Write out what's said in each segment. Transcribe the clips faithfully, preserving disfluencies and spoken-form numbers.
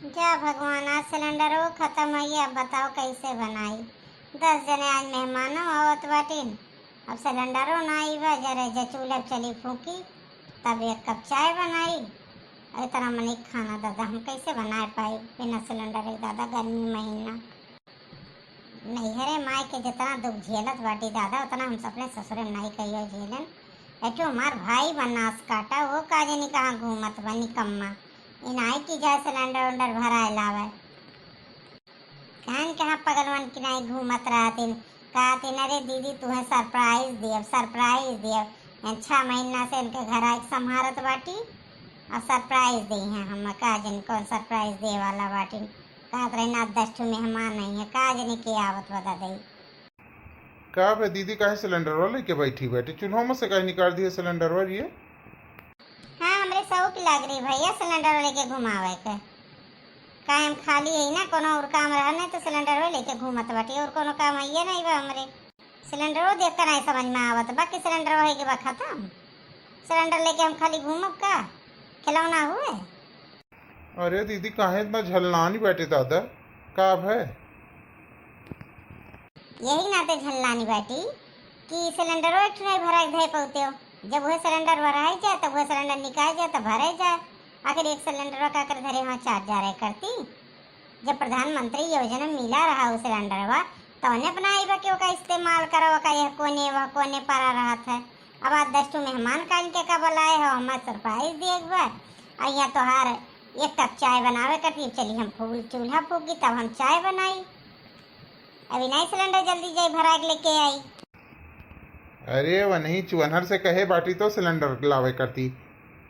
जा भगवान, आज सिलेंडरो खतम होइए, अब बताओ कैसे बनाई? दस जने आज मेहमानो आवत बाटिन, अब सिलेंडरो ना आई बा, जरे जे चूल्हा पे चली फूकी, तब एक कप चाय बनाई। इतना मने खाना दादा हम कैसे बनाए पाई बिना सिलेंडर के दादा, गर्मी महीना। नैहरे माई के जितना दुख झेलत बाटी दादा, उतना हम अपने ससुरे में नाई कहियो झेलन। एठो हमार भाई बा नास काटा, वो का जानी कहाँ घूमत बा निकम्मा। इनाई की जाए सिलेंडर उलेंडर भराए लावे। कान कहाँ पगलवन की नाई घूमत रहतिन, कहतिन, "अरे दीदी, तुहें सरप्राइज देब, सरप्राइज देब।" इन छह महीना से इनके घर आके संभारत बाटी, और सरप्राइज दे हैं हम, का जानी कौन सरप्राइज दे वाला बाटी। कहत रही, "ना, दस ठो मेहमान आई हैं, का जानी के आवत बा ददई।" का बे दीदी, काहे सिलेंडरवा लेके बैठी बैठी? चूल्हो में से काहे निकाल दिए सिलेंडरवा ये? हाँ, हमरे शौक लाग रही भैया सिलेंडर लेके घुमावे के। काहे हम खाली है ना, कोनो और काम रहा नहीं तो सिलेंडर लेके घूमत बाटी, और कोनो काम है नहीं बा हमरे। सिलेंडरो देख के नहीं समझ में आवत बा कि सिलेंडर है कि बा खत्म। सिलेंडर लेके हम खाली घूमब का? खिलौना हुए? अरे दीदी, काहे इतना झल्लानी बाटे दादा, का भय? यही नाते झल्लानी बाटी कि सिलेंडरो एक ठो नहीं भराए धरे पौते हो। जब वह सिलेंडर भराए जाए, तब वह सिलेंडर निकाल जाए, तब भरे जाए। आखिर एक सिलेंडर का कर धरे वहाँ चार जा रहे करती। जब प्रधानमंत्री योजना मिला रहा वो सिलेंडरवा, तो उन्हें अपना आई बा कि ओका इस्तेमाल करो, ओका यह कोने, वह कोने पड़ा रहत है। अब आज दस ठो मेहमान कान के का बुलाए हो, हमार सरप्राइज दिए के बा। और यहाँ तोहार एक कप चाय बनावे करती, चली हम फूल चूल्हा फूकी, तब हम चाय बनाई। अभी नहीं सिलेंडर जल्दी जाई भरा के लेके आई। अरे वनही चुअनहर से कहे बाटी तो सिलेंडर लावे करती।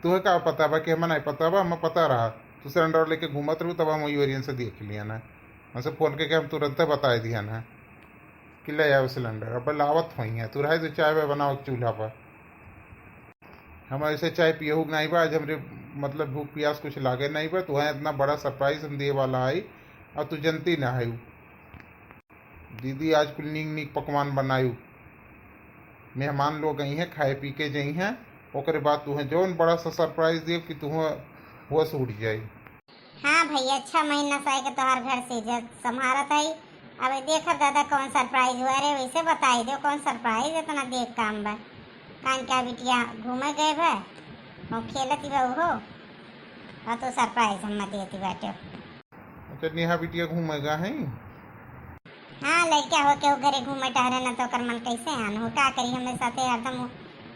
तुहे का पता बा कि हमें नहीं पता बा, हमें पता रहा। तू सिलेंडर लेके घूमत रहू तब हम वही ओरियन से देख लिया ना। हमसे फोन करके हम तुरंत बताए दिया ना कि ले आओ सिलेंडर। अब लावत होई है, तू रहे तो चाय वाय बनाओ चूल्हा पर। हम ऐसे चाय पियहू नहीं बा, आज हमरे मतलब भूख प्यास कुछ लागे नहीं बा। तुहे इतना बड़ा सरप्राइज हम दिए वाला आई, और तू जनती ना है। दीदी आज कुल नीक नीक पकवान बनायू, मेहमान लोग आई हैं, खाए पी के जाई हैं, ओकरे बाद तुहें जौन बड़ा सा सरप्राइज देब कि तुहें होश उड़ जाई। हाँ भैया, छह महीना से आके तोहार घर से इज्जत संभारत है। अब देखब दादा कौन सरप्राइज हुआ रे, वैसे बताई दो कौन सरप्राइज, इतना देख काम बा। कान क्या बिटिया घूमे गए बा, वो खेलत ही बा उहो, और तो सरप्राइज हम देती बाटे। अच्छा, नेहा बिटिया घूमेगा है? हाँ, लड़का हो के वो घरे घूमे टहरे ना तो ओकर मन कैसे आन हो? का करी, हमें साथे हरदम वो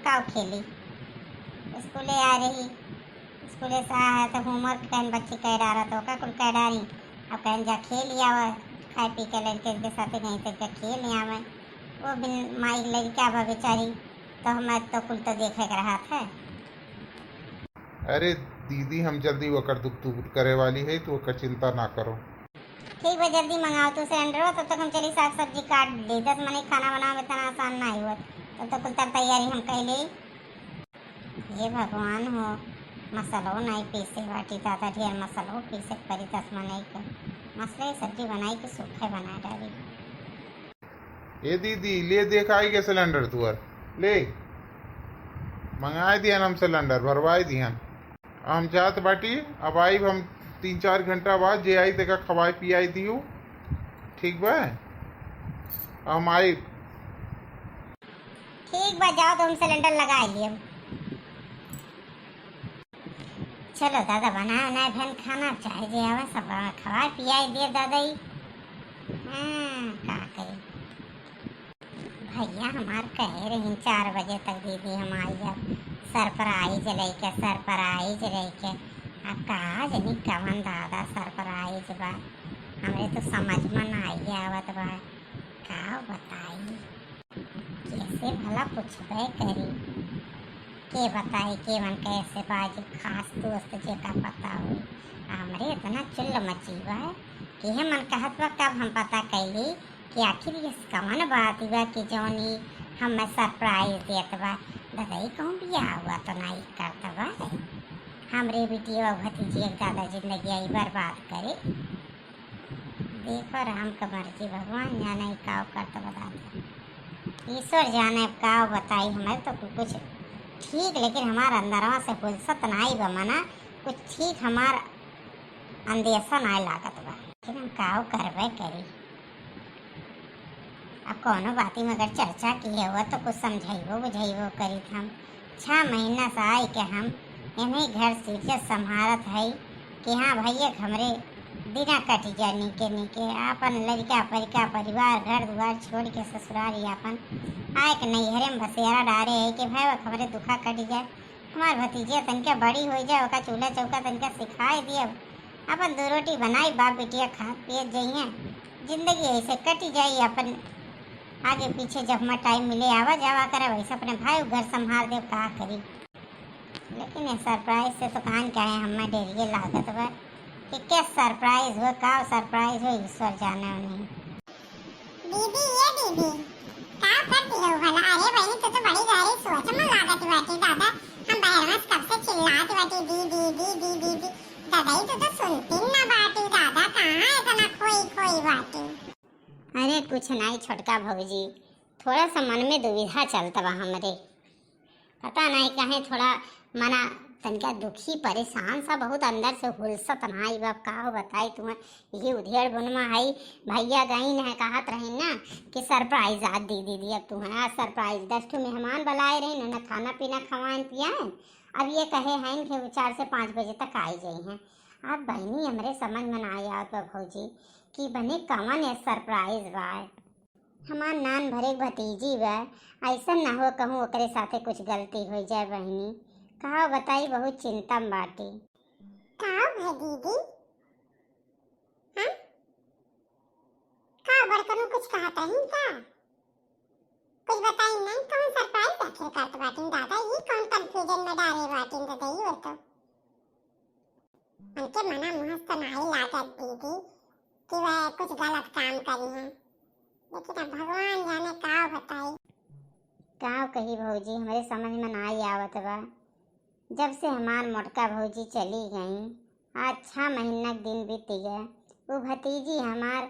काव खेली। स्कूले आ रही, स्कूले से आ है तो होमवर्क कहन बच्ची कह डारा तो का कुल कह डारी। अब कहन जा खेल आवे, खाए पी के लड़के के साथे कहीं तक खेल आवे। वो बिन माई लड़का बा बेचारी, तो हमें तो कुल तो देखे के रहा था। अरे दीदी, हम जल्दी ओकर दुख दूर करे वाली है, तू ओकर चिंता ना करो। ठीक बा, जल्दी मंगाओ तू सिलेंडरवा, तब तक हम चली साग सब्जी काट ली। दस मने खाना बनावे में इतना आसान ना हुआ, तब तक कुल तर तैयारी हम कर ली। हे भगवान हो, मसलो नहीं पीसे बाटी दादा, ढेर मसलो पीसे के परी दस मने के। मसले सब्जी बनाई के सूखे बना डाली। ए दीदी, ले देख, आई गया सिलेंडर तुअर। ले, मंगाए दिहन हम सिलेंडर, भरवाए दिहन। हम जात बाटी, अब आइब हम तीन चार घंटा बाद, जे आई तेका खवाए पियाई दियो, ठीक बा? हम आइब। ठीक बा, जाओ तो हम सिलेंडर लगा लिए। चलो दादा, बनाए उनाए भेन खाना, चाहे जे आवे सब खवाए पियाए दिए दादा ही। हाँ, का करी? भैया हमार कहे रही चार बजे तक दीदी हम आई अब, सरप्राइज लेके, सरप्राइज लेके। अब का जानी कवन दादा सरप्राइज बा, हमरे तो समझ में ना आई आवत बा, का बताई। कैसे भला पूछबे करी, के बताई केवन कैसे बाजी, खास दोस्त जेका पता हो। हमरे इतना चुल्ल मची बा कि हे मन कहत बा कब हम पता कैली कि आखिर ये कवन बात बा कि जौनी हमें सरप्राइज देत बा। ददई कहूँ बियाह हुआ तो नहीं करत बा। हमरे बिटिया भतीजी एक दादा जिंदगी आई बर्बाद करे। देखो राम का मर्जी, भगवान जाने काव करत बा दादा। ईश्वर जाने काव बताई, हमारे तो कुछ ठीक, लेकिन हमार अंदरवा से फुर्सत नाई बा मना, कुछ ठीक हमार अंदेशा नाय लागत बा, लेकिन हम काव करबे करी। अब कौनो बाती में अगर चर्चा किहे हुआ तो कुछ समझाइबो बुझाइबो करीत हम। छह महीना से आई के हम इन्हीं घर से इज्जत संभारत है कि हाँ भैया, हमरे दिना कट जा नीके नीके, आपन लड़का परिका परिवार घर दुआर छोड़ के ससुराल ही आपन आए के नैहरे में बसेरा डारे है कि भाई, हमरे दुखा कट जाए, हमार भतीजिया तनिका बड़ी हो जाए, ओका चूल्हा चौका तनिका सिखाए दिए, अपन दो रोटी बनाई, बाप बिटिया खात पियत जइहें, जिंदगी ऐसे कटी जाई। अपन आगे पीछे जब हमार टाइम मिले आवा जावा करे, वैसे अपने भाई घर संभाल देब, का करी। लेकिन ये सरप्राइज से तो कान क्या है, हमें डेरिये लागत बा कि क्या सरप्राइज हो, का सरप्राइज हो, ईश्वर जाने उन्हें। दीदी, ये दीदी, का करती हो भला? अरे बहनी, तू तो बड़ी गहरी सोच में लागत बाटी दादा। हम बहरवा से कब से चिल्लात बाटी, दीदी, दीदी, दीदी। दादा, ये तू तो सुनती ना बाटी दादा, कहाँ इतना खोई खोई बाटी? अरे कुछ नहीं छोटका भौजी, थोड़ा सा मन में दुविधा चलत बा हमरे। पता नहीं काहे थोड़ा मना तनिका दुखी परेशान सा, बहुत अंदर से हुलसत नाई बा। का हो बताई तुम्हें, यही उधेड़ बुन में हई। भैया गईन है, कहत रही ना कि सरप्राइज आज दे दीदी। अब तुम्हें आज सरप्राइज, दस ठो मेहमान बुलाए रही ना, ना खाना पीना खवाएं पियाएं। अब ये कहे हैं कि वो चार से पाँच बजे तक आई जाई हैं। अब बहनी हमरे समझ में ना आवत बा भौजी कि बने कवन ये सरप्राइज बा। हमार नान भरे के भतीजी बा, ऐसन ना हो कहूँ ओकरे साथे कुछ गलती हो जाए बहिनी। का बताई, बहुत चिंता में बाटी। का है दीदी? हाँ? का बड़कनू कुछ कहत रही का? कुछ बताई नहीं, कौन सरप्राइज आखिर करत बाटिन दादा? ये कौन कंफ्यूजन में डारे बाटिन दादा? ये तो उनके मना मुँह से नाई लागत दीदी कि वह कुछ गलत काम करी हैं, लेकिन अब भगवान जाने का बताई। का कही भौजी, हमरे समझ में नाई आवत बा। जब से हमार मोटका भौजी चली गई, आज छह महीना के दिन बीत गए। वो भतीजी हमार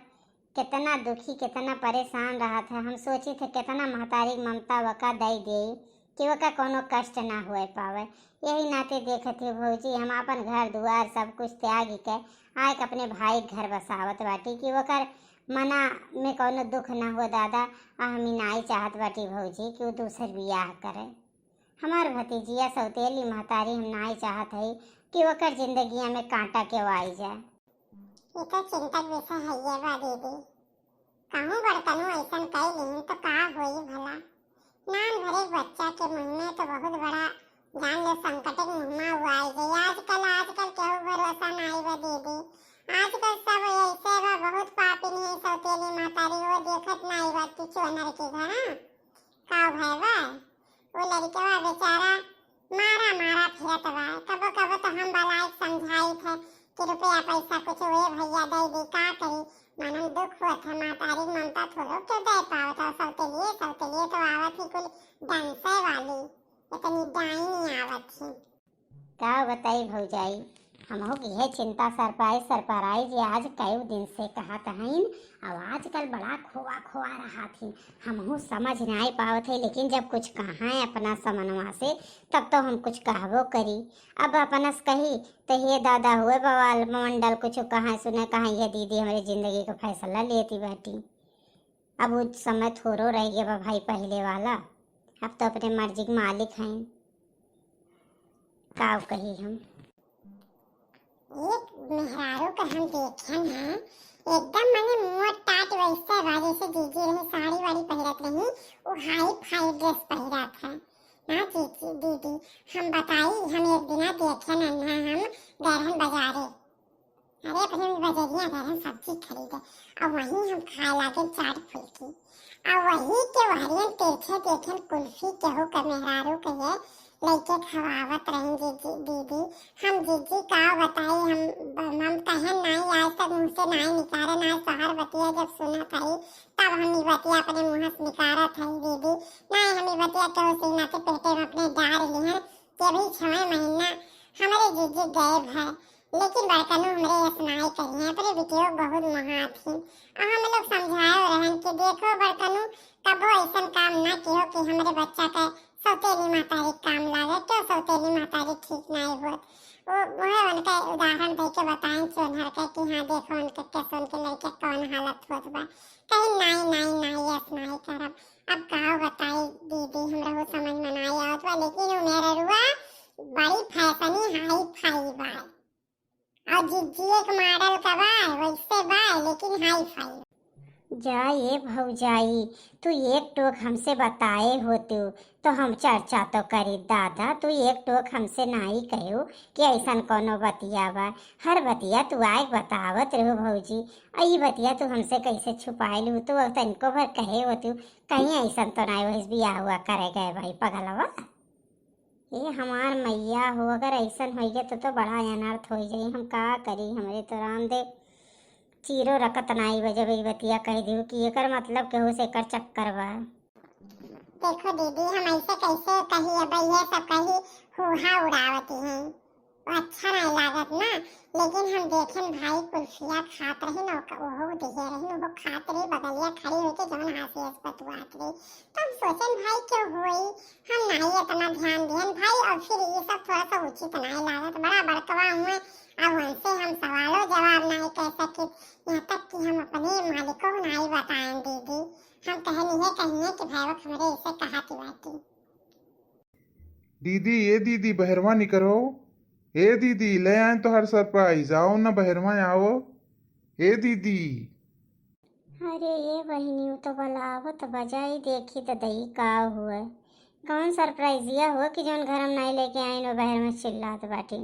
कितना दुखी, कितना परेशान रहत है। हम सोचित है कितना महतारी के ममता वका दई देई कि वका कोनो कष्ट ना होए पावे। यही नाते देखत है भौजी, हम अपन घर दुआर सब कुछ त्याग के आए के अपने भाई के घर बसावत बाटी कि वकर मना में कोनो दुख ना हो दादा। आ हम ई नाई चाहत बाटी भौजी कि वो दूसर बियाह करे। हमार भतीजिया सौतेली महतारी हम नाई चाहत हई कि वकर जिंदगिया में कांटा के आई जाए। ये तो चिंता के विषय है ये बा दीदी। कहूँ बड़कनू ऐसन कई लिहिन तो का होई भला? नान भरे के बच्चा के मुँह में तो बहुत बड़ा जान ले संकट के मुँह में वो आई गई। आजकल, आजकल केहू भरोसा नाई बा दीदी। आजकल सब ऐसे बा, बहुत पापिन है सौतेली महतारी, वो देखत नाई बा कि चोनर के घर, हाँ? का भय बा? वो लड़कवा बेचारा मारा मारा फिरत बा। कबो कबो तो हम बलाय समझाइत है कि रुपया पैसा कुछ वे भैया दे दी, का करी? मनन दुख होत है, महतारी के ममता थोड़ो के दे पावत है। सौतेलिए, सौतेलिए तो आवत ही कुल डांसे वाली, इतनी डाइन आवत ही। का बताई भौजाई, हमहू के इहे चिंता, सरप्राइज, सरप्राइज, ये आज कई दिन से कहत हईन, अब आजकल बड़ा खोआ खोआ रहत ही। हमहू समझ नाई पावत है, लेकिन जब कुछ कहाँ है अपना समनवा से, तब तो हम कुछ कहबो करी। अब अपना से कही तो हे दादा हुए बवाल मंडल, कुछ कहाँ सुने, कहाँ ये दीदी हमरे जिंदगी का फैसला लेती बाटी। अब वो समय थोड़ो रह गया बा भाई पहले वाला, अब तो अपने मर्जी के मालिक हैं। का कही हम? एक मेहरारू का हम देखेन है, एकदम मने मोट टाट वैसे बा, जैसे जीजी रही साड़ी वाड़ी पहिरत रही, वो हाई फाई ड्रेस पहिरत है। ना जीजी, दीदी, हम बताई, हम एक दिना देखेन है, हम गए रहन बाजारे। अरे, अपने भी बजरिया गए रहन सब्जी खरीदे, और वहीं हम खाए लागे चाट फुल्की, और वही के वहरियन तिरछे देखेन कुल्फी केहू के मेहरारू के ये लइके खवावत रही जीजी, दीदी। हम जीजी का बताई, हम ब-, हम कहेन नाई, आज तक मुँह से नाई निकारे, नाई शहर बतिया जब सुनत हई, तब हम ई बतिया अपने मुँह से निकारत हई दीदी। नाई हम ई बतिया केहू से ना के पेटे में अपने डार लिहन, के भी छवे महीना हमरे जीजी गए भर, लेकिन बड़कनू हमरे यस नाई करिहैं, अपने बिटियो बहुत महात ही। और हम लोग समझाए रहन कि देखो बड़कनू, कबो ऐसन काम ना किहो कि हमरे बच्चा के सौतेली महतारी काम लागे, क्यों सौतेली महतारी ठीक नाई होत। वो, वह उनका उदाहरण दे के बताएं चोन्हर के कि हाँ, देखो उनके कैसे उनके लड़के कौन हालत होत बा। कहीं नाई, नाई, नाई, ऐस नाई करब। अब का बताई दीदी, हमरा वो समझ में नाई आवत बा, लेकिन वो मेहररुआ बड़ी फैशनी हाई फाई बा। और जिज्जी एक मॉडल का बा, वैसे बा, लेकिन हाई फाई। जा ये भौजाई, तू एक टोक हमसे बताए होतू तो हम चर्चा तो करी। दादा, तू एक टोक हमसे नाई कहू कि ऐसन कोनो बतिया बा। हर बतिया तू आए बतावत रहू भौजी, और ई बतिया तू हमसे कैसे छुपाए लू? तू अब तनिको भर कहे होतू, कहीं ऐसन तो नाई वही बियाह हुआ करे गए भाई पगलवा। ए हमार मैया हो, अगर ऐसन होइ गए तो, तो बड़ा अनर्थ होइ जाई। हम का करी, हमरे तो रामदेव चीरो रकत नाई बा, जब ई बतिया कह दियो कि एकर मतलब केहू से एकर चक्कर बा। देखो दीदी, हम ऐसे कैसे कही, अब ये सब कही हुहा उड़ावती हैं, वो अच्छा नहीं लागत ना। लेकिन हम देखेन भाई कुल्फिया खात रही ना, ओका-, ओहो दिहे रही, वो खात रही, बगलिया खड़ी होके जौन हंसी हंस बतुआत रही। तो हम सोचेन भाई क्यों होई, हम नहीं इतना ध्यान दिहन भाई, और फिर ये सब थोड़ा सा उचित नहीं लागत, बड़ा बड़कवा हुए, अब उनसे हम सवालों जवाब नहीं कह सके, यहाँ तक कि हम अपने मालिकों को नहीं बताएं दीदी। हम कहनी है कहिए कि भाई वो हमरे इसे कहा थी बाटी। दीदी, ए दीदी, बहरवा निकरो। ए दीदी, ले आए तोहर सरप्राइज, आओ ना बहरवा आओ। ए दीदी। अरे ए बहिनी, उ तो बलावत बजाई, देखी त दई का हुआ। कौन सरप्राइजिया हुआ कि जौन घर में नहीं लेके आइन, वो बहर में चिल्लात बाटी।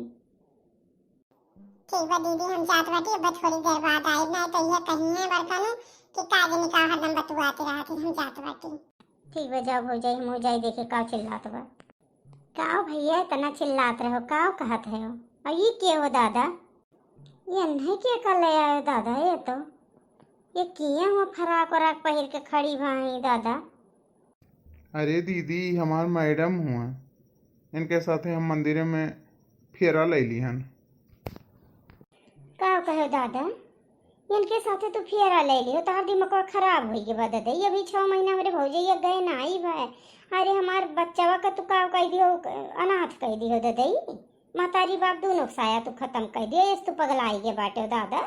ठीक बा दीदी, हम जात बाटी, अब थोड़ी देर बाद आइब, नहीं तो ये कहिए बड़का नू कि का जनी का हरदम बतुआते रहत ही, हम जात बाटी। ठीक बा, जाओ भौजाई, हम जाई देखे का चिल्लात बा। का भैया इतना चिल्लात रहो, का कहत है हो? और ये के हो दादा? ये नहीं के का ले आयो दादा, ये तो, ये किए हुआ फराक वराक पहिर के खड़ी भाई दादा। अरे दीदी, हमार मैडम हुआ, इनके साथे हम मंदिर में फेरा ले ली हन। का कहे दादा, इनके साथे तू फेरा ले लियो, तोहर दिमाग खराब होई के बा ददई। अभी छह महीना हमरे भौजैया गए ना आई बा। अरे हमार बच्चवा का तू का कह दियो, अनाथ कह दियो ददई। महतारी बाप दोनों के साया तू खत्म कह दियो, इस तू पगलाई के बाटे दादा।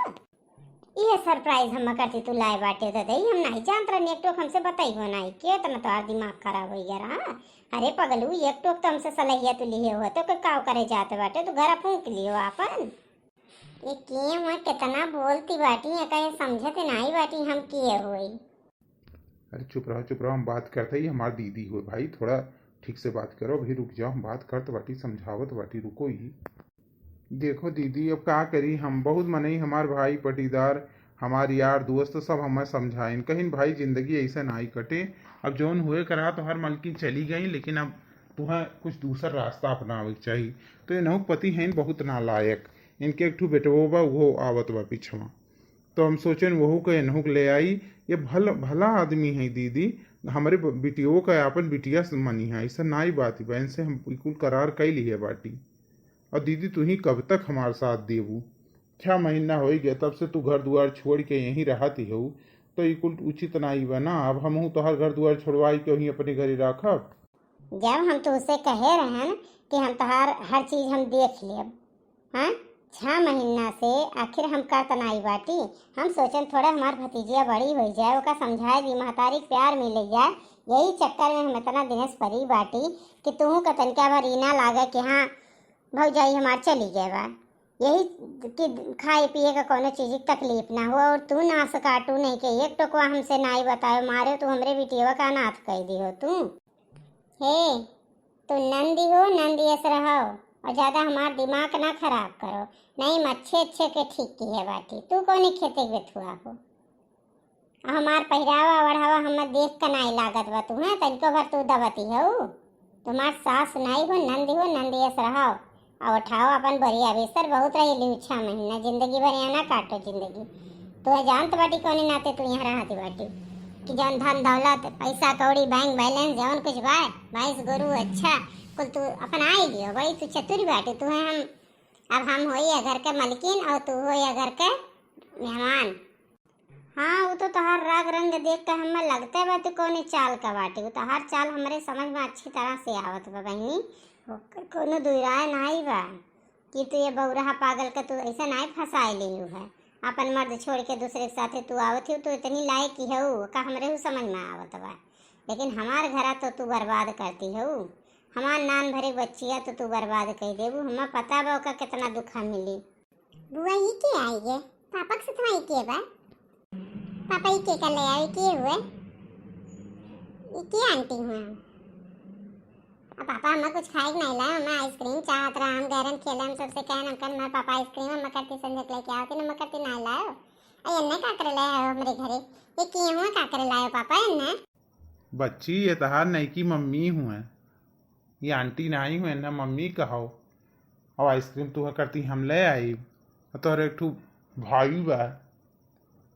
ये सरप्राइज हम करती तू लाए बाटे ददई, हम नहीं जानत रहनी, एक टोक हमसे बताई हो नहीं, के इतना तोहार दिमाग खराब हो गया रहा। अरे पगलू, एक टोक तो हमसे सलहिया तू लिए हो, तो के काव करे जाते बाटे, तू घर फूंक लियो आपन। ये के हुआ कितना बोलती बाटी, ये कहे समझत नहीं बाटी हम किए हुई। अरे चुप रहो, चुप रहो, हम बात करते ही, हमार दीदी हुए भाई, थोड़ा ठीक से बात करो, अभी रुक जाओ, हम बात करत बाटी, समझावत बाटी, रुको ही। देखो दीदी, अब का करी हम, बहुत मनई हमार भाई पटीदार, हमार यार दोस्त सब हमें समझाइन, कहिन भाई जिंदगी ऐसे नाई कटे, अब जौन हुए करा तोहार मलकिन चली गई, लेकिन अब तुहें कुछ दूसर रास्ता अपनावे के चाही। तो ये नहुक पति हैं बहुत नालायक, इनके एक ठो बेटवो बा, उहो आवत बा पिछवा। तो हम सोचेन वहू के एनहू के ले आई। ये भल-, भला आदमी है दीदी, हमरे ब-, बिटियो का आपन बिटिया से मनी है, ऐसा नाई बात बा। इनसे हम बिल्कुल करार कई लिए बाटी। और दीदी, तू ही कब तक हमार साथ देबू? छह महीना हो गया, तब से तू घर दुआर छोड़ के यहीं रहत ही हो, तो ई कुल उचित नाई बा ना। अब हमहू तोहार घर दुआर छोड़वाई के वहीं अपने घरे राखब। जब हम तुहसे कहे रहन कि हम तोहार हर चीज हम देख लेब, हाँ, छह महीना से आखिर हम करत नाई बाटी। हम सोचन थोड़ा हमार भतीजिया बड़ी हो जाए, ओका समझाए दी, महतारी के प्यार मिल जाए। यही चक्कर में हम इतना दिनेस परी बाटी कि तुहू का तनिका भर ई ना लागे कि हाँ, भौजाई हमार चली गए बा। यही कि खाए पिए का कोनो चीज की तकलीफ ना हो, और तू नास काटू नहीं के एक टोकवा हमसे नाई बताए, मारे तू हमरे बिटिया का अनाथ कह दी हो तू। हे, तू नंदी हो, नंदी अस रहो, और ज्यादा हमार दिमाग ना खराब करो। नहीं, हम अच्छे अच्छे के ठीक किहे बाटी, तू कौने खेते के बेथुआ हो? आ हमार पहिरावा ओढ़ावा हमें देख के नाई लागत बा तू, हैं? तनिको भर तू दबती हो। तुम्हार सास नाई हो, नंदी हो, नंदी अस रहो। आ उठाओ अपन बोरिया बिस्तर, बहुत रही लियो छह महीना, जिंदगी भर यहाँ ना काटो जिंदगी। तू जानत बाटी कौने नाते तू यहाँ रहती बाटी कि जौन धन दौलत, पैसा कौड़ी, बैंक बैलेंस, जौन कुछ बा, भैंस गोरू, अच्छा, कुल तू अपना ही लियो भाई। तू चतुर बाटी, तू है हम, अब हम होई ए घर के मलकिन और तू होई ए घर के मेहमान। हाँ, वो तो तोहार राग रंग देख के हमें लगते बा तू कौने चाल का बाटी। वो तोहार चाल हमरे समझ में अच्छी तरह से आवत बा बहिनी, ओकर कोनो दुई राय नाई बा। ई तू ये बौरहा पागल के तू ऐसा नाहीं फंसाए लेहू है। अपन मर्द छोड़ के दूसरे के साथे तू आवत ही, तू इतनी लायक ही हऊ का, हमरे हू समझ में आवत बा। लेकिन हमार घरा तो तू बर्बाद करती हऊ। हमार नान भरे बच्चिया तो तू बर्बाद कर देबू। हमें पता बा ओका कितना दुखा मिली। बुआ, ई के आई गे? पापा के साथ ई के बा? पापा, ई के का ले आए, के हुए? ई के आंटी हुए? अब पापा, हमें कुछ खाए के नहीं लाए, हमें आइसक्रीम चाहत रहा, हम गैरन खेले, हम सबसे कहन, हम कहन, "हमारे पापा आइसक्रीम, हमें करती संजय के लेके आओ, कि हमें करती नहीं लाओ।" अरे, एन्ने का करे लाए हो हमरे घरे? ये के हुए का करे लाए हो पापा, एन्ने? बच्ची, ये तहार नई की मम्मी हुए, ये आंटी नहीं हुए ना, मम्मी कहो। और आइसक्रीम तुहे करती हम ले आई। और तोहरे एक ठो भाई बा,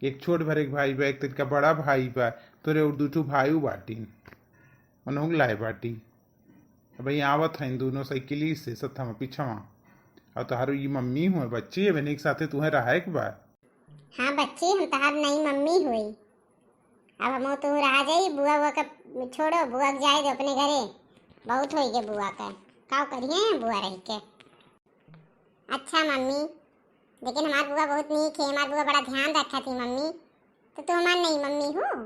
एक छोट भरे के भाई बा, एक तनिका बड़ा भाई बा, तोरे और दू ठो भाई बाटिन, उन्हों लाए बाटी। अब ये आवत हैं दोनों साइकिली से, सथमा पिछवा। और तोहार ये मम्मी हुए बच्ची, अब इन्हीं के साथे तुहे रहे के बा। हाँ बच्ची, हम तहार नई मम्मी हुई। अब हम तो रहा जाई, बुआ, बुआ का छोड़ो, बुआ के जाए दो अपने घरे। बहुत होई गे बुआ का, काव करिए बुआ रह के। अच्छा मम्मी, लेकिन हमार बुआ बहुत नीक है, हमार बुआ बड़ा ध्यान रखा थी मम्मी। तो तू हमार नई मम्मी हो?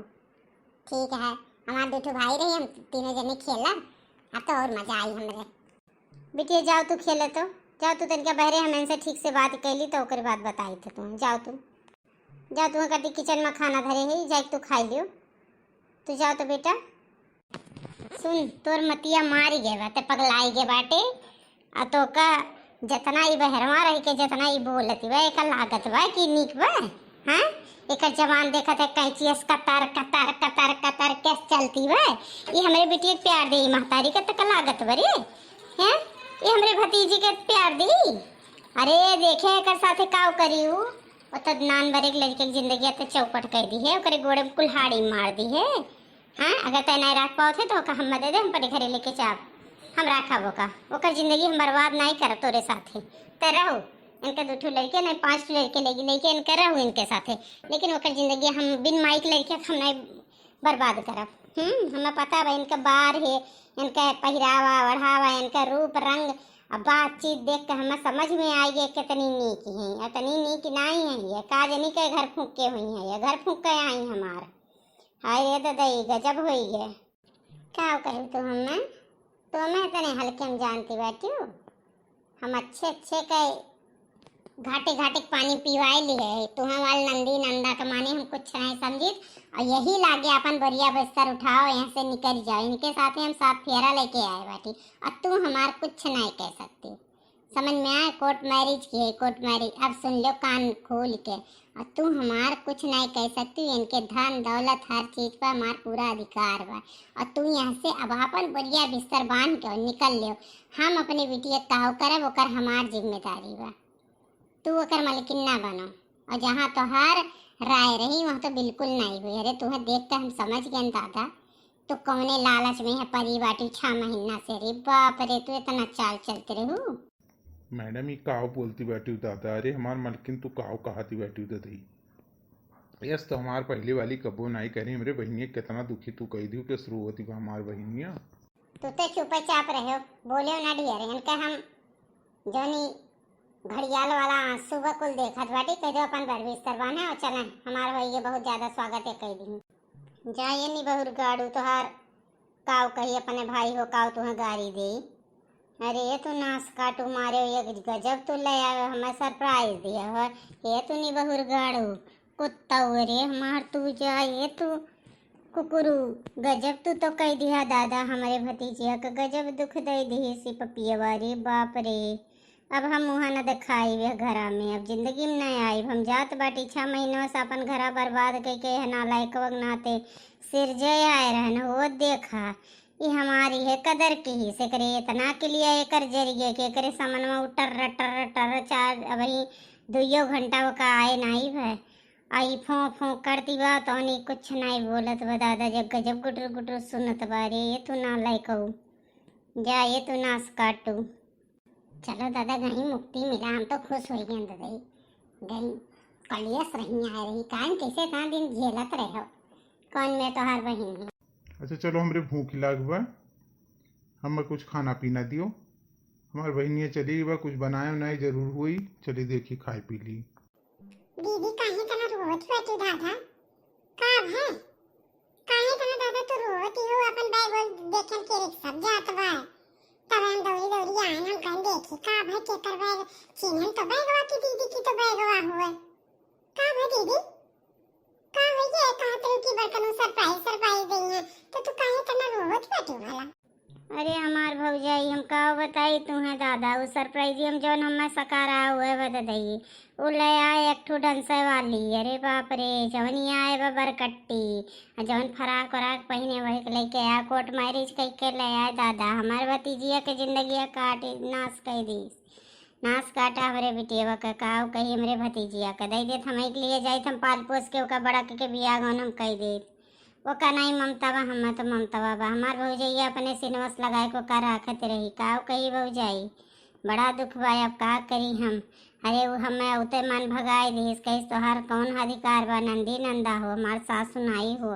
ठीक है, हमार दो ठो भाई रही, हम तीनों जने खेला, अब तो और मजा आई हमरे। बिटिया, जाओ तू खेले तो, जाओ तू तनिका बहरे, हम इनसे ठीक से बात कैली तो ओकर बाद बताई थे तू। जाओ तू, जाओ तू कटी किचन में खाना धरे है, जाके तू खाई लियो। तू जाओ तो बेटा। सुन, तोर मतिया मारी गए बा, ते पगलाई गए बाटे। आ तो का, जतना ई बहरवा रह के जतना ई बोलती बा, एकर लागत बा कि नीक बा? हाँ, एकर जबान देखत है कैंची अस कतर कतर कतर कतर के चलती बा। ई हमरे बिटिया के प्यार दे, ई महतारी के तक लागत बा रे। हैं, ई हमरे भतीजी के प्यार दे। अरे देखे एकर साथे काव करी ऊ। ओत नान भरे के लड़के के जिंदगी अत चौपट कर दी है, ओकरे गोड़े में कुल्हाड़ी मार दी है। हाँ, अगर तय नहीं रख पाओ थे तो ओका हम दे दे, हम अपने घरे लेके जाब, हम रखब ओका। ओकर जिंदगी हम बर्बाद नहीं करब तोरे साथे। तय रहो, इनके दो ठो लड़के नहीं, पांच ठो लड़के लेके, लेके इनके रहो इनके साथे, लेकिन ओकर जिंदगी हम बिन माई के लड़के हम नहीं बर्बाद करब। हम्म, हमें पता बा इनका बार है, इनका पहिरावा ओढ़ावा, इनका रूप रंग, अब बातचीत देख के हमें समझ में आई गए कितनी नीक हैं, इतनी नीक नहीं है ये, का जनी के घर फूक के हुई है, ये घर फूक के आई हमार। हाय रे ददई, गजब होई गए। का कहू तू हमें? तो मैं तने हल्के में जानती बैठी हूँ। हम अच्छे अच्छे के घाटे घाटे के पानी पिवाए ली है। तुहाँ वाल नंदी नंदा के माने हम कुछ नहीं समझित। और यही लागे अपन बोरिया बिस्तर उठाओ, यहाँ से निकल जाओ। इनके साथे हम सात फेरा लेके आए बाटी और तू हमार कुछ नहीं कह सकती। समझ में आए? कोर्ट मैरिज की है, कोर्ट मैरिज। अब सुन लो कान खोल के, और तू हमार कुछ नहीं कह सकती। इनके धन दौलत हर चीज पर हमार पूरा अधिकार बा। और तू यहाँ से अब अपन बोरिया बिस्तर बांध के और निकल लो। हम अपने बिटिया के काव करब, ओकर हमार जिम्मेदारी बा। तू ओकर मालकिन ना बनो। और जहाँ तोहार राय रही, वहाँ तो बिल्कुल नहीं हुई। अरे, तुहे देख के हम समझ गए दादा, तू कौने लालच में है परी बाटी छह महीना से। अरे बाप रे, तू इतना चाल चलते रहू। मैडम, ई काव बोलती बाटी दादा? अरे हमार मालकिन, तू काव कहती बाटी ददई? यस तो हमार पहले वाली कबो नाई करी। हमरे बहिनिया कितना दुखी तू कह दियो कि शुरू होती बा हमार बहिनिया। तू तो चुपचाप रहो, बोलियो ना ढेर। इनका हम जौनी घड़ियाल वाला सुबह कुल देखत बाटी, कह दो अपन बर बिस्तर बांधे और चलें, हमार होई गए बहुत ज्यादा स्वागत है कह दी। जा ये निबहुर गाड़ू, तोहार काव कही अपने भाई हो, काव तुहे गारी दे। अरे ये तू नास काटू मारे, ये गजब तू ले आवे, हमें सरप्राइज दिया हो। ये तू निबहुर गाड़ू, कुत्ता रे हमार तू, जा ये तू कुकुरू, गजब तू तो कह दिया दादा, हमरे भतीजिया के गजब दुख दे दिही सी पपियवा रे, बाप रे। अब हम मुँह न देखाइब यह घरा में, अब जिंदगी में नहीं आइब। हम जात बाटी, छह महीनों से अपन घरा बर्बाद कइके यह नालायकवा के नाते सिरजे आए रहन। हो देखा, ई हमारी है कदर की ही, सेकरे इतना के लिए एकर जरिए के एकरे समनवा उ टर्र टर्र टर्र चार, अबही दुइयो घंटा ओका आए नाई भय। आ ई फों फों करती बा, तौनी कुछ नाई बोलत बा दादा, जब गजब गुटर गुटर सुनत बा रे, ये तू नालायकऊ, जा ये तू नास काटू। चलो दादा, गई मुक्ति मिला, हम तो खुश हो गए दादा। गई कलियस रही आए रही, कान कैसे इतना दिन झेलत रहे हो, कौन मैं तोहार बहिन है। अच्छा चलो, हमरे भूख लाग बा, हमें कुछ खाना पीना दियो, हमार बहिनिया चली बा, कुछ बनाए उनाए जरूर होई, चली देखी खाए पी ली। दीदी, काहे तना रोवत बाटू दादा? का भय? काहे तना दादा तू रोवत हो? अपन बैग वैग देखेन के रिक्शा जात बा। तब हम दौड़ी दौड़ी आएन, हम कहन देखी का भय, केकर बैग? चिन्हन तो बैगवा की दीदी की तो बैगवा हुए। का भय दीदी? का भय, ये कहत रहू कि बड़कनू surprise surprise देइहैं, तो तू काहे तना रोवत बाटू भला? अरे हमार भौजाई, हम का बताई तुहैं दादा, उ surprise हम जौन हमें सकारा हुए बता दई। उ ले आए एक ठो dancer वाली, अरे बाप रे, जौन ये आए बा बरकट्टी, आ जौन फराक वराक पहिने वही के लेके आ, court marriage कई के ले आए दादा, हमार भतीजिया के जिंदगिया काट नाश कई दीस, नाश काटा हमरे बिटिया का, काव कही हमरे भतीजिया का, दई देत हम एक लिए जाइत हम पाल पोस के ओका बड़ा के, के बियाह गौन हम कई देत। ओका नाई ममता बा, हमें तो ममता बा। हमार भौजैया अपने सिनवस लगाए को का राखत रही, काव कही भौजाई, बड़ा दुख बा, अब का करी हम। अरे उ हमें उते मन भगाए दिहिस, कहिस तोहार कौन अधिकार बा, नंदी नंदा हो, हमार सासु नाई हो।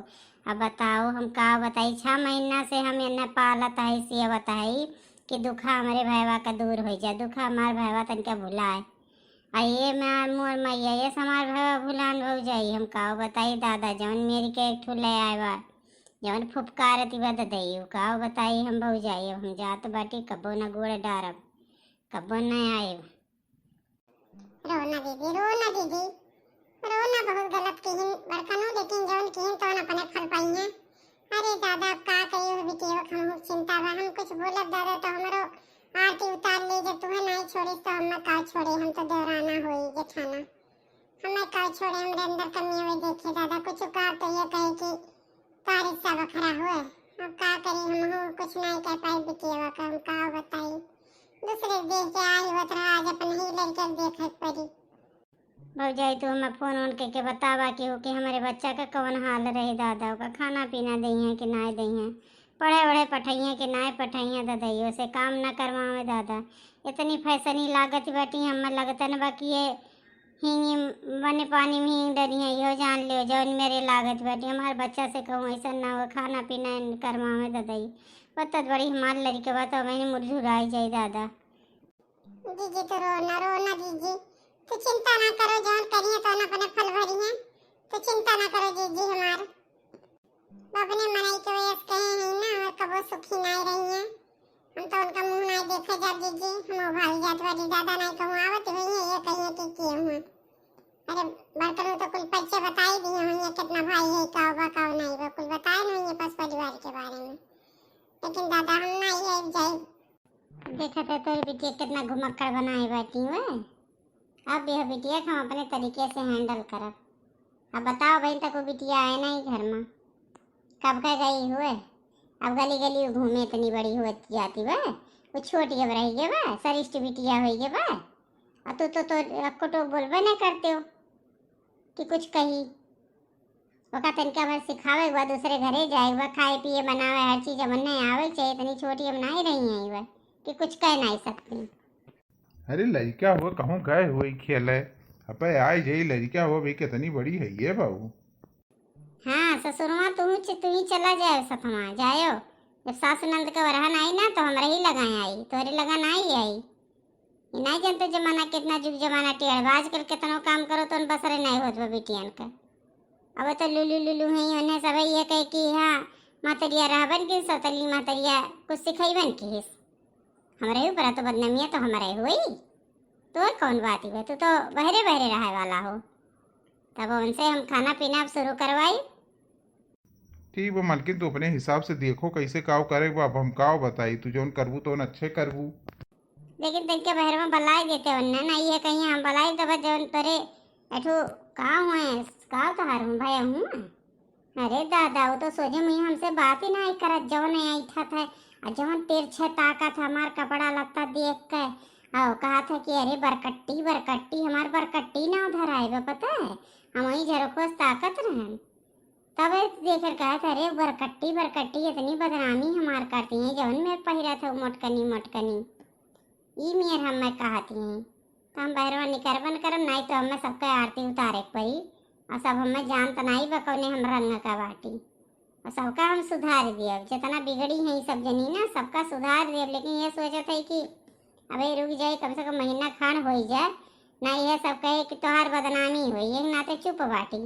अब बताओ हम का बताई, छह महीना से हम एन्ने पालत है, सियवत है कि दुखा हमरे भयवा का दूर हो जा, दुखा हमार भयवा तनिका भुलाए। आ ये मार मोर मैया, ये समार भवा भुलान भौजाई, हम काव बताई दादा, जौन मेरी के एक ठो ले आए बा, जौन फुफकारती बा ददई, उ काव बताई हम भौजाई, अब हम जात बाटी, कबो न गोड़ डारब, कबो न आएब। रो ना दीदी, रो ना दीदी, रो ना, बहुत गलत किहिन बड़कनू, लेकिन जौन किहिन तौन अपने फल पाई हैं। अरे दादा, अब का कही हो बिटिया, हमहू चिंता बा, हम कुछ बोलब दादा तो हमरो आरती उतार ले, जब तुहे नाई छोड़िस तो हमें का छोड़े, हम तो देवराना होई जेठाना, हमें का छोड़े, हमरे अंदर कमी हुई देखे दादा, कुछ का तो ये कहे कि का रिक्शा बखरा हुए, अब का करी, हमहू कुछ नाई कह पाई बिटिया का, हम का बताई, दूसरे देश के आई होत रहा, आज अपन ही लड़के देखे के पड़ी। भौजाई, तू हमें फोन ओन के, के बतावा कि हो कि हमारे बच्चा का कौन हाल रहे दादा, ओका खाना पीना दइहें कि नाय दइहें, पढ़े वढ़े पठइहें कि नाय पठइहें, ददइयो से काम न करवावे दादा। इतनी फैसनी लागत बाटी, हमें लगता न बा कि ये हिंगी बने पानी में हिंग डरिहें, इहो जान लियो, जौन मेरे लागत बाटी। हमार बच्चा से कहूँ ऐसा ना हो, खाना पीना न करवावे ददई। बतत बड़ी हमार लड़के बा तो मैंने मुरझुराई जाई दादा। जीजी, तू रो ना, रो ना जीजी, तू चिंता ना करो, जौन करिए तो अपने फल भरिए, तू चिंता ना करो जीजी हमार। अपने मनई के वयस कहे हैं ना, और कबो सुखी नाय रही हैं। हम तो उनका मुँह नाय देखे जाब जीजी, हम उभारी जात बाटी, दादा नाय कहूँ आवत हुई है, ये कहिए कि किए हुए। अरे बड़कनू तो कुल परिचय बताई दिए हुई है, कितना भाई है, का बा का नाय बा, कुल बताए नहीं है पस परिवार के बारे में, लेकिन दादा हम नाय आइब जाइब। देखत है तोरी बिटिया कितना घुमक्कड़ बनाए बाटी हुए। अब यह बिटिया के हम अपने तरीके से handle करब। अब बताओ बहिन, तक वो बिटिया आए नहीं घर में, कब का गई हुए। अब गली गली घूमे, इतनी बड़ी हुए जाती हुए, वो छोटी अब रह गए बा, सरिष्ट बिटिया हो गए बा। और तू तो, तो अक्को टोक बोलबे नहीं करते हो कि कुछ कही। ओका तनिका भर सिखावे के बा, दूसरे घरे जाए के बा, खाए पिए बनावे, हर चीज अब नहीं आवे के चाहिए। इतनी छोटी हम नहीं रही हैं बा कि कुछ कह नहीं सकती। अरे लड़का हो, कहूँ गए हो खेले, अबे आए जाई लड़का हो, भी कितनी बड़ी है ये बाबू। हाँ ससुरवा, तू च-, तू ही चला जाए सथमा, जायो। जब सासु नंद के वरहन आई ना तो हमरा ही लगा आई, तोहरे लगा नहीं आई। ये नहीं जानते जमाना कितना जुग जमाना टेढ़ बा, आजकल कितनो काम करो तो उन बसरे नहीं होत बा बिटियन का। अब तो लुलु लुलु हैं, उन्हें सब ये कहे कि हाँ महतरिया रहबन की सतली महतरिया कुछ सिखैबन की हिस। हमरे ऊपर तो बदनामिया तो हमरे हुई। तो कौन बात ही बा, तू तो बहरे बहरे रहे वाला हो। तब उनसे हम खाना पीना अब शुरू करवाई। ठीक बा मालकिन, तू अपने हिसाब से देखो कैसे काव करे के बा। अब हम काव बताई, तू जौन करबू तौन अच्छे करबू। लेकिन तनिके बहरवा बलाई देते वन्ना ना, ये कहीं हम बलाई तब जौन तोरे एठू का हुए, का तोहार हूँ भया हूँ। अरे दादा, वो तो सोझे मुँह हमसे बात ही नहीं करत, जौन ऐठत है, आ जौन तिरछे ताकत है हमार कपड़ा लत्ता देख के, आ वो कहत है कि अरे बरकट्टी, बरकट्टी, हमार बरकट्टी ना उधर आए बा, पता है, हम वहीं झरोखोस ताकत रहन। तब ये देख कर कहत, अरे बरकट्टी, बरकट्टी, इतनी बदनामी हमार करती हैं, जौन में पहिरत है मोटकनी, मोटकनी। ई मेर हमें कहती हैं, तो हम बहरवा निकरबन करब, नहीं तो हमें सबके आरती उतारे के पड़ी। और सब हमें जानत नहीं बा कौने हम रंग का बाटी। और सबका हम सुधार दियब, जितना बिगड़ी हैं ई सब जनी ना, सबका सुधार दियब। लेकिन ये सोचत है कि अबे रुक जाए, कम से कम महीना खान होई जाए, ना यह सब कहे कि तोहार बदनामी होई, एक नाते चुप बाटी,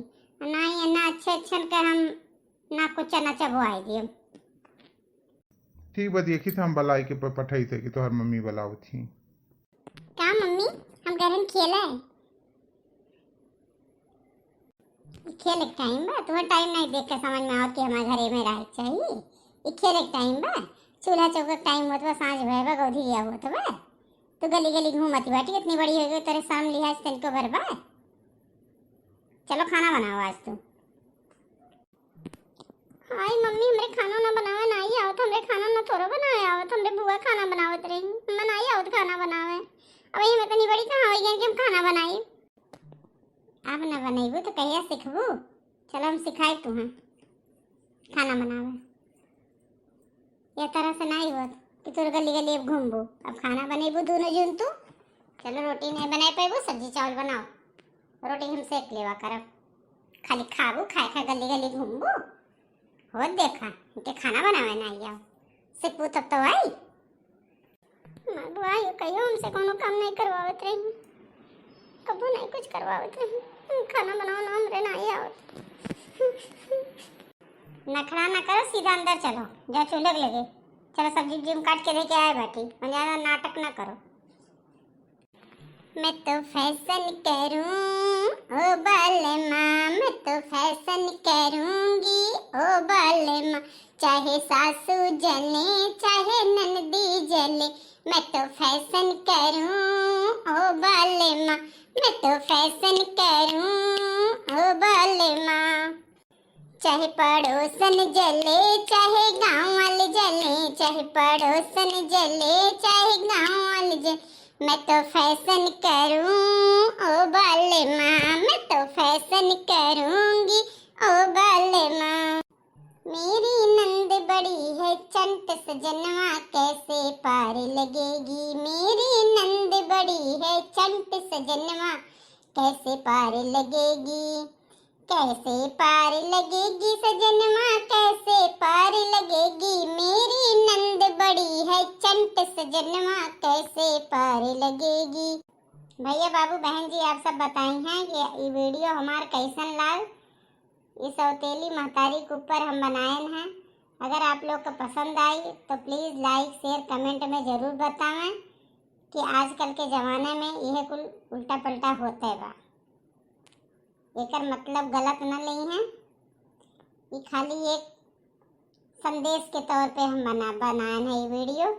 ना ये ना अच्छे अच्छन के हम ना कुछ ना चबवाई दिए। ठीक बा, देखी थे हम बलाई के प-, पठाई थे कि तोहर मम्मी बलावत ही। का मम्मी, हम घर में खेले? ई खेले के टाइम बा? तुम्हार टाइम नहीं देख के समझ में आवत कि हमारे घरे में रहे के चाहिए? ई खेले के टाइम बा? चूल्हा चौका के टाइम होत बा, सांझ भय बा, गोधरी होत बा। तू गली गली घूमती बाटी, इतनी बड़ी हो गई, तेरे शर्म लिहाज तनिको भर बा? चलो खाना बनाओ आज तू। हाय मम्मी, हमरे खाना ना बनावे ना आई आवत, हमरे खाना ना तोरो बनावे आवत, हमरे बुआ खाना बनावत रही, मैं ना आई आवत खाना बनावे। अब ये मैं इतनी बड़ी कहाँ हो गई कि हम खाना बनाई? अब ना बनैबू तो कहिया सीखबू? चलो हम सिखाई तुहें खाना बनावे। ये तरह से नहीं होत कि तोर गली गली अब घूमबू। अब खाना बनैबू दोनों जून तू। चलो रोटी नहीं बनाई पैबू, सब्जी चावल बनाओ, रोटी हम सेक लेवा करब। खाली खाबू, खाए खाए गली गली घूमबू। होत देखा, इनके खाना बनावे ना आई आओ, सीखबू तब तो आई। माँ बुआ, ये कहियो हमसे कोनो काम नहीं करवावत रही, कबो नहीं कुछ करवावत रही। खाना बनाओ ना, हमरे नहीं आवत। नखड़ा ना करो, सीधा अंदर चलो, जा चूल्हे के लगे। चलो सब्जी उब्जी हम काट के लेके आए बाटी, और ज्यादा नाटक ना करो। मैं तो फैशन करूं ओ बालमा, मैं तो फैशन करूंगी ओ बालमा, चाहे सासू जले चाहे ननदी जले, मैं तो फैशन करूं ओ बालमा, मैं तो फैशन करूं ओ बालमा। चाहे पड़ोसन जले, चाहे गाँव वाले जले, चाहे पड़ोसन जले, चाहे गाँव वाले जले, मैं तो फैशन करूं ओ बालमा, मैं तो फैशन करूंगी ओ बालमा। मेरी नंद बड़ी है चंट सजनवा, कैसे पार लगेगी? मेरी नंद बड़ी है चंट सजनवा, कैसे पार लगेगी? कैसे पार लगेगी सजनवा, कैसे पार लगेगी? मेरी नंद बड़ी है चंट सजनवा, कैसे पार लगेगी? भैया बाबू बहन जी, आप सब बताई हैं कि ई वीडियो हमार कैसन लाग। ई सौतेली महतारी के ऊपर हम बनाएन हैं। अगर आप लोग को पसंद आई तो प्लीज लाइक शेयर कमेंट में जरूर बतावें कि आजकल के जमाने में यह कुल उल्टा पलटा होते बा। एकर मतलब गलत न लेई हैं, ई खाली एक संदेश के तौर पे हम बना बनाएन है ई वीडियो।